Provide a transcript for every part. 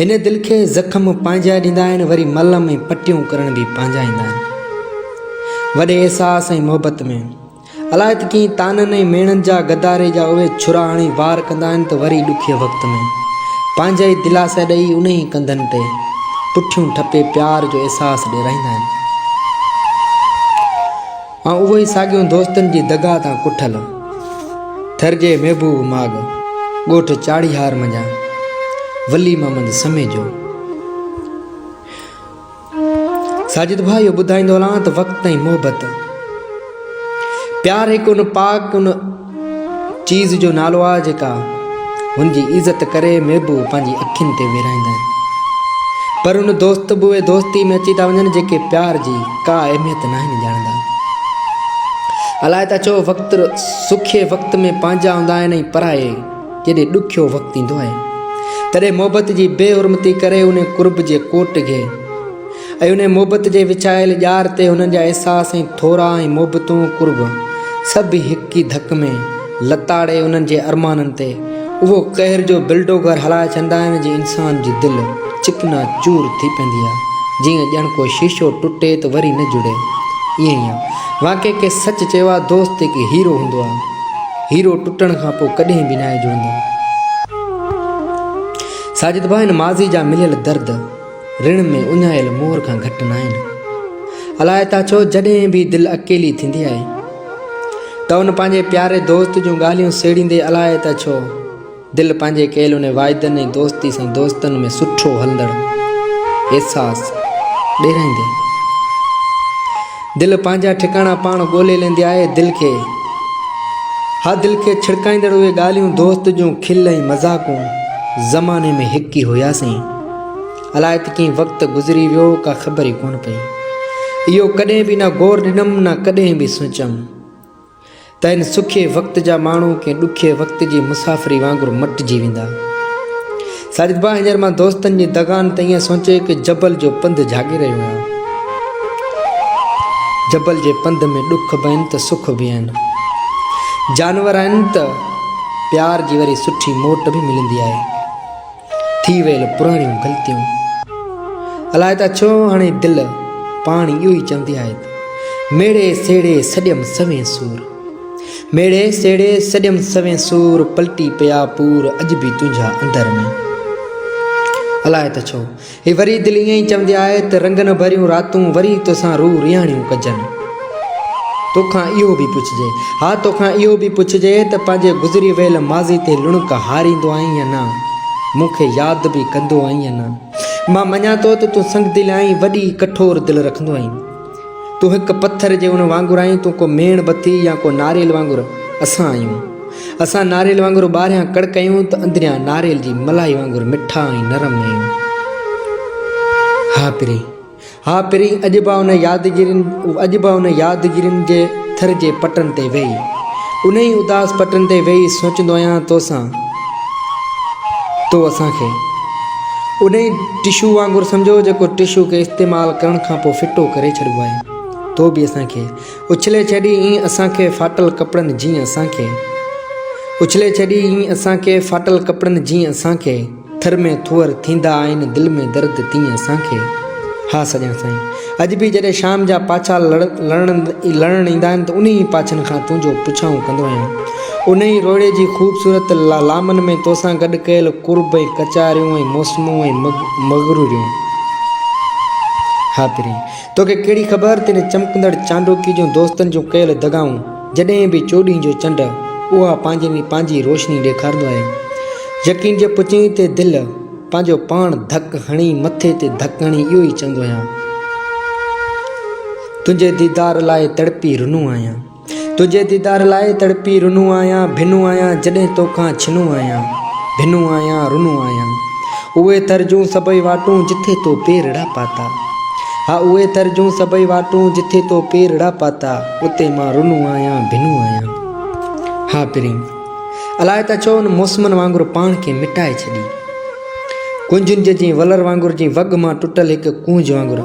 هن دل کي زخم پنهنجا ڏيندا آهن وري ملم ۽ پٽيون ڪرڻ به پنهنجا ايندا آهن. وڏي احساس ۽ محبت ۾. الائي ته ڪيئن طعنن ۽ ميڻن جا غداري جا اهي ڇرا هڻي وار ڪندا آهن ته وري ڏکئي وقت ۾. پنهنجا ئي دلاسا ڏئي انهي ئي ڪنڌن تي پٺيون ٺپي پيار جو احساس ڏيرائيندا آهن. ۽ اهو ئي ساڳيون دوستن جي دغا تان ڪٺل ٿر جي محبوب ماڳ ڳوٺ چاڙهيهار منجهان ولي محمد سميجو. ساجد ڀاء اهو ٻڌائيندو هلان ته وقت ۽ محبت پيار هڪ ان پاڪ ان چيز جو نالو آهي جيڪا هن جي عزت ڪري محبوب پنهنجي اکين تي ويرائيندا آهن پر ان دوست به اهي دوستي ۾ اچي ٿا وڃن جيڪي پيار جي ڪا اهميت ناهن ڄاڻندا. الائي ته ڇو وقت سکي وقت ۾ پنهنجا هوندا آهن ۽ پرائي جڏهن ڏکيو وقت ايندو آهي تڏهن محبت جي بي حرمتي ڪري ان قرب جي ڪوٽ کي ۽ انهيء محبت جي وڇايل ڄار تي هنن جا احساس ۽ ٿورا ۽ محبتون قرب سڀ هڪ ئي ڌڪ ۾ لتاڙي انهن جي ارمانن تي اهو قهر جو بلڊوگر هلائي ڇڏندا آهن جي انسان جي دل چڪنا چور ٿي پوندي آهي جيئن ڄڻ ڪو شيشو ٽٽي ته وري نه جڙي ائين ئي آهي واقعي ڪنهن سچ چيو آهي دوست هڪ هيرو هوندو آهي هيرو ٽٽڻ کان پوء ڪڏهن به ناهي جڙندو. ساجد ڀاء هن ماضي جا مليل درد. رڻ ۾ اڃايل مور کان گهٽ ناهن. الائي ته ڇو جڏهن به دل اڪيلي ٿيندي آهي ته ان پنهنجي پياري دوست جون ڳالهيون سيڙيندي الائي ته ڇو دل پنهنجي ڪيل ان واعدن ۽ دوستي سان دوستن ۾ سٺو هلندڙ احساس ڏيرائيندي دل پنهنجا ٺڪاڻا پاڻ ڳولي ليندي آهي دل کي ها دل کي ڇڙڪائيندڙ اهي ڳالهيون دوست جون کل ۽ مذاقون زماني ۾ هڪ ئي هياسين. الائي ته ڪيئن وقت گذري ويو ڪا خبر ئي ڪونه پئي. اهو ڪڏهن به نه غور ڏنم نه ڪڏهن به سوچيم ته هن سکي وقت جا ماڻهو ڪنهن ڏکي وقت جي مسافري وانگر مٽجي ويندا. ساجد ڀاء هينئر مان دوستن جي دغان تي ائين سوچي هڪ جبل جو پنڌ جهاڳي رهيو آهيان. جبل جي پنڌ ۾ ڏک به آهن ته سک به آهن. جانور آهن ته پيار جي وري سٺي موٽ به ملندي آهي. ٿي ويل پراڻيون غلطيون الائي ته ڇو هاڻي دل پاڻ اهو ئي چوندي آهي ته ميڙي سيڙي سڏيم سوين سور ميڙي سيڙي سڏيم سوين سور پلٽي پيا پور اڄ به تنهنجا اندر ۾ الائي ته ڇو هي وري دل ائين ئي چوندي آهي ته رنگن ڀريون راتون وري توسان روح رياڻيون ڪجن. توکان اهو به پڇجي. ها توکان اهو به پڇجي ته پنهنجي گذري ويل ماضي تي لڻڪ هاريندو آهين يا نه؟ مون کي ياد به ڪندو آهين يا نه؟ مان مڃان ٿو ته تون سنگدل آهين، وڏي ڪٺور دل رکندو آهين. تون هڪ پٿر جي ان وانگر آهين، تون ڪو ميڻ بتي يا ڪو ناريل وانگر اسان آهيون. اسان ناريل وانگر ٻاهريان ڪڙڪ آهيون ته اندريان ناريل جي ملائي وانگر مٺا ۽ نرم آهيون. ها پرين، ها پرين اڄ به ان يادگيرين، اڄ به ان يادگيرين جي ٿر جي پٽن تي ويهي، انهي اداس پٽن تي ويهي سوچندو آهيان توسان، تو اسان کي انهي ٽشو وانگر سمجهو جيڪو ٽشو کي استعمال ڪرڻ کان پوء ڦٽو ڪري ڇڏبو آهي. تو به اسان کي اڇلي ڇڏي ائين اسان کي ڦاٽل ڪپڙن جيئن اسان کي اڇلي ڇڏي ائين اسان کي ڦاٽل ڪپڙن جيئن اسان کي ٿر ۾ ٿوهر ٿيندا آهن دل ۾ درد تيئن اسان کي ها سڄڻ سائين اڄ به جڏهن شام جا پاڇا لڙڻ ايندا آهن ته انهي ئي پاڇن کان تنهنجو پڇائون ڪندو آهيان انهي ئي روهڙي جي خوبصورت لامن ۾ توسان گڏ ڪيل قرب ۽ ڪچهريون ۽ موسمون ۽ مغروريون ها پرين توکي ڪهڙي خبر ته ان چمڪندڙ چانڊوڪي جون دوستن جون ڪيل دغائون جڏهن به چوڏهين جو چنڊ اها پنهنجي پنهنجي روشني ڏيکارندو آهي. يقين جي پچين تي دل پنهنجو پاڻ ڌڪ هڻي مٿي تي ڌڪ هڻي اهو ئي چوندو آهيان. تنهنجي ديدار لاء تڙپي رنو آهيان. تنهنجي ديدار لاء تڙپي رنو آهيان، ڀنو آهيان، جڏهن توکان ڇنو آهيان، ڀنو آهيان، رنو آهيان. اهي ٿر جون سڀئي واٽون جٿي تو پيرڙا پاتا. ها اهي ٿر جون سڀئي واٽون جٿي تو پيرڙا پاتا، اتي مان رنو آهيان، ڀنو آهيان. ها پرين! الائي ته ڇو ان موسمن وانگر پاڻ کي مٽائي ڇڏي. ڪنجن جي جين ولر وانگر جين وڳ مان ٽٽل هڪ ڪونج وانگر.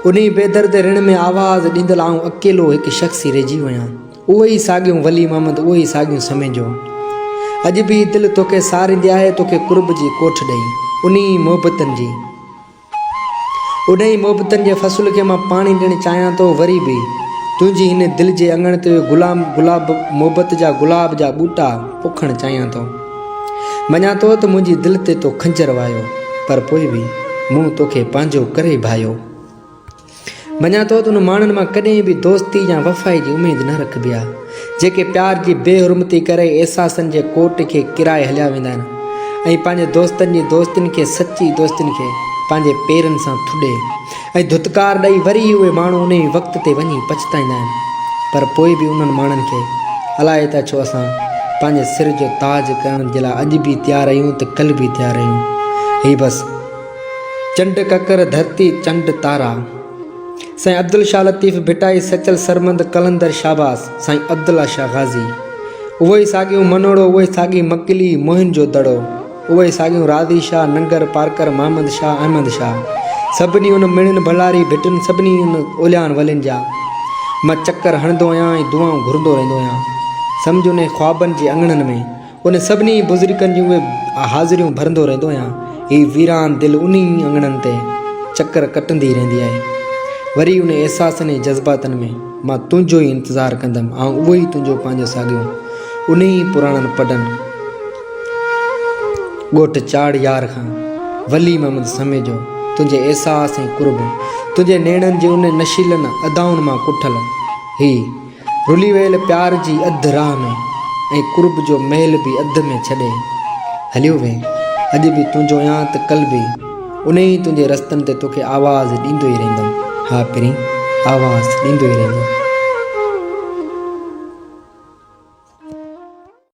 انهي بيدرد رڻ ۾ آواز ڏيندل آئون اڪيلو هڪ شخص ئي رهجي ويو آهيان. اهو ئي ساڳيون ولي محمد، اهو ئي ساڳيون سميجو. اڄ به هي دل توکي ساريندي آهي، توکي قرب جي ڪوٺ ڏئي. انهي محبتن جي. انهي محبتن جي فصل کي مان پاڻي ڏيڻ چاهيان ٿو وري به تنهنجي هن دل جي اڱڻ تي اهي غلام گلاب محبت جا گلاب جا ٻوٽا پوکڻ چاهيان ٿو. مڃان ٿو ته منهنجي دل تي تو خنجر وايو پر پوء به مون توکي پنهنجو ڪري ڀايو. مڃان ٿو ته انهن ماڻهن مان ڪڏهن به دوستي يا وفائي جي اميد نه رکبي آهي، جيڪي پيار جي بي حرمتي ڪري احساسن جي ڪوٽ کي ڪيرائي هليا ويندا آهن ۽ پنهنجي دوستن جي دوستين کي سچي دوستين کي پنهنجي پيرن سان ٿڏي ۽ ڌتڪار ڏئي وري اهي ماڻهو انهي وقت تي وڃي پڇتائيندا آهن پر پوء به انهن ماڻهن کي الائي ته ڇو اسان پنهنجي سر جو تاج ڪرڻ جي لاء اڄ به تيار آهيون ته ڪلهه به تيار آهيون هي بس چنڊ ڪڪر ڌرتي چنڊ تارا. سائين عبدالشاهه لطيف ڀٽائي سچل سرمند قلندر شهباز سائين عبدالله شاهه غازي اهو ئي ساڳيون منوڙو اهو ئي ساڳي مڪلي موهن جو دڙو اهو ئي ساڳيون راضي شاهه ننگر پارڪر محمد شاهه احمد شاهه سڀني ان مڻين ڀلاري ڀٽن سڀني ان اوليان ولين جا مان چڪر هڻندو آهيان ۽ دعائون گهرندو رهندو آهيان سمجهه انهي خوابن جي اڱڻن ۾ انهن سڀني بزرگن جون اهي حاضريون ڀرندو رهندو آهيان. هي ويران دل انهي ئي اڱڻن تي چڪر ڪٽندي رهندي آهي. وري انهي احساسن ۽ جذباتن ۾ مان تنهنجو ئي انتظار ڪندم. آئون اهو ئي تنهنجو پنهنجو ساڳيو انهي ئي پراڻن پڊن ڳوٺ چاڙ يار کان ولي محمد سميجو تنهنجي احساس ۽ قرب تنهنجي نيڻن جي انهي نشيلن ادائن مان ڪٺل هي رلي ويل پيار جي اڌ راهه ۾ ۽ قرب جو محل به اڌ ۾ ڇڏي هليو وئين. اڄ به تنهنجو آهيان ته ڪل به انهي ئي تنهنجي رستن تي توکي آواز ڏيندو ئي رهندم. ها پرين، آواز ڏيندو ئي رهندم.